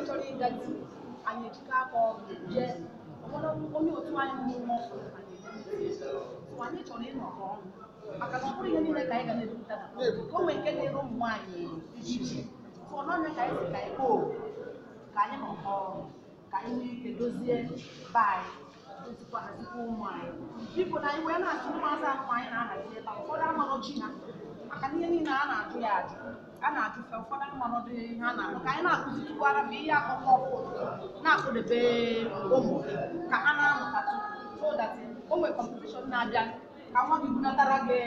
chọrọ ịga di, anyị ejikọ aka ọnụ jee. Ọ nwere onye otu anyị mụrụ nwa ọfụrụ, anyị eje. So anyị chọrọ ịnọkọ ọnụ, maka na ọ bụrụ ihe niile ka anyị ga na-ebupụta na ka o nwee nke dịrị ụmụ nwaanyị iche. So n'ọnya ka anyị si ka anyị kpoo, ka anyị nọkọ ọnụ, ka anyị nwee ike dozie be anyị, dozikwa, hazikwa ụmụ anyị. Biko, na anyị wee na-asị ụmụazị ahụ anyị na-ahazi ebe a, ụfọdụ amarọ chi ha, maka na ihe niile a na-ajụ ya ajụ, a na-ajụfe ụfọdụ amarọ dị ihe a na-alụ, ka anyị na-akụzitukwara bụ ihe akụkọ ọfụ na-akụdebe ụmụ gị ka ha na-amụtatụ, so that o nwere competition na-abịa, ka nwa gị bunatara gị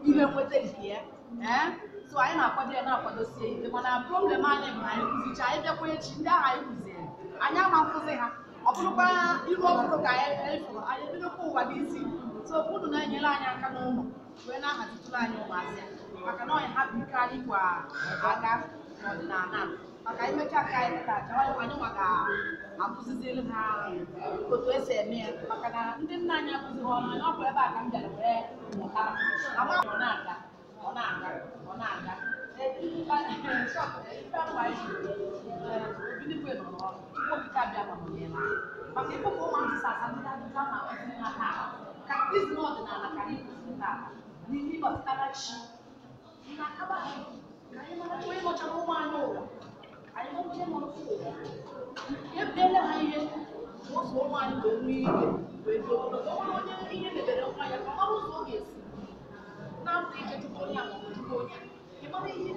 ihe nweta nke ya. Ee, so anyị na-akwado ya, na-akwadosie ike, mana problem anyị bụ na anyị kụzicha, anyị bịakwa echi, ndị ahụ anyị kụziere anyị ama nkụzi ha, ọ bụrụkwa iru ọhụrụ ka anyị fụrụ, anyị ebidokwa ụwa n'isi. So unu na-enyere anyị aka n'ụlọ wee na-ahazitụrụ anyị ụmụazị a, maka na ọnya ha bụ ike anyị kwa aga n'ọdịnala a. Maka anyị mechaa ka anyị taa achawa, anyị nwa ga-akụziziri ha otu esi eme ya, maka na ndị nna anyị akụzighị ọnụ anyị. Ọ bụ ebe a ka m bịara wee mụtara na nwa ọ na-aga, ọ na-aga, ọ na-aga. Obiligwe nọ n'ọrụ. Chukwu Okike Abịa ma nọnyere anyị, maka ịkpụkọ ụmụazị sa asa ndị ajụjụ a na-akụziri ha taa, catechism ọdịnala ka anyị kụziri taa n'ihe gbasara chi na-akaba ahụ, ka anyị mara onye nọchara ụmụ anyị ụwa, anyị mara onye nọrọ ụwa, ebele ha ihe ụzọ ụmụ anyị wee nwee ike wee dị ogologo. Ọ bụrụ onye ihe mebere nwa ya, ka ọ mara ụzọ ọ ga-esi na-apụ ije, jụkwa onye a maọbụ jụkwa onye a, ị mara ihe.